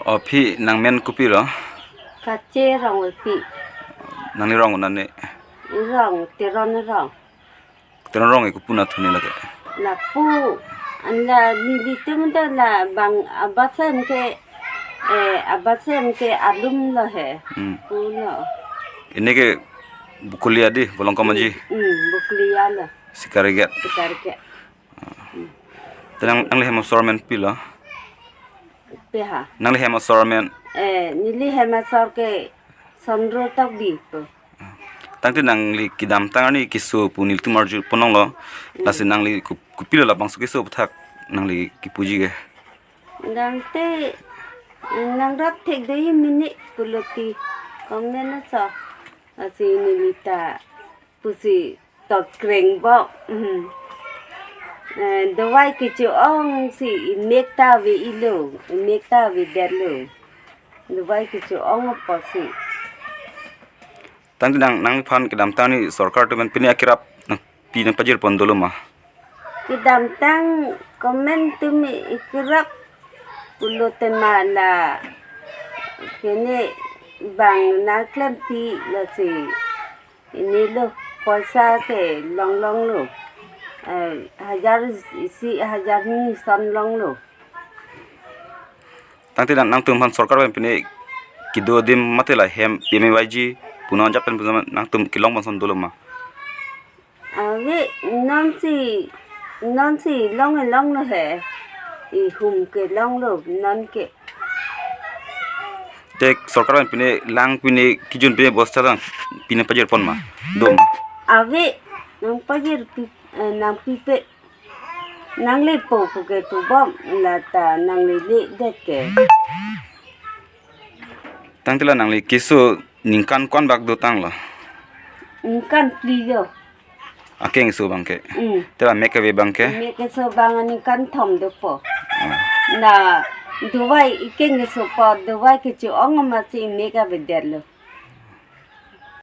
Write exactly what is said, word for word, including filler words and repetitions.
O, aphi nangmen kopilo? Kache Rongpi. Nangli rong nane? Rong, Teron rong. Teron rong e, kopi athuni lake? Lapu, anda nelitum ta la bang abasem ke, eh, abasem ke alum lo he. Hmm. Pulo. Ini ke Bokolia di, Bolongkom Aji? Hmm, Bokolia lo. Sikarigat. Sikarigat. Te nang, nangli hem asor men pilo? Pi ha? Nangli hem asor men? Eh, neli hem asor ke Sondro Tokbi po. Tangte nangli kedamtang arni keso pu nelitum arju ponlonglo. Hmm. Lasi nangli ko-, kopilo labangso keso aputhak nangli kepuji ke? Tangte nangrap thek do-i mene pulote comment aso. Lasi nelita pusi tot kreng bok. Hmm. Eh, dawai kecho-ong si imek ta ave-ilo, imek ta avedetlo. Dawai kecho-ong apotsi. Tangte nang, nangphan kedamtang arni sorkar atum pen pine akerap nangpi nangpajir pon dolo ma? Kedamtang comment atum ikerap pulote ma la kene bang nangklempi lasi inelo poisa ke longlonglo. Eh, hajar isi, hajar hini ason longlo. Tangte nang, nangtumphan sorkar pen pine kedo adim mate la hem P M A Y G pu non ajat pen pu zaman nangtum kelong bangson dolo ma? Ave, nonsi, nonsi longle longlo he. Ihum ke longlo, non ke. Te sorkar pen pine lang pine kejun pine bosta lang pine pajir pon ma? Do ma? Ave, nangpajir pi, eh, nangpipe. Nanglepo pu ke pubom, lata nangleledet ke. Tangte la nangli keso ningkan ko-an bak dotanglo? Ningkan phli lo. Akeng keso abang ke? Hmm. Te la mek ave abang ke? Mek keso abang ningkan thom dopo. Ah. Na dawai ikeng keso apot, dawai kecho-ong amatsi imek avedetlo.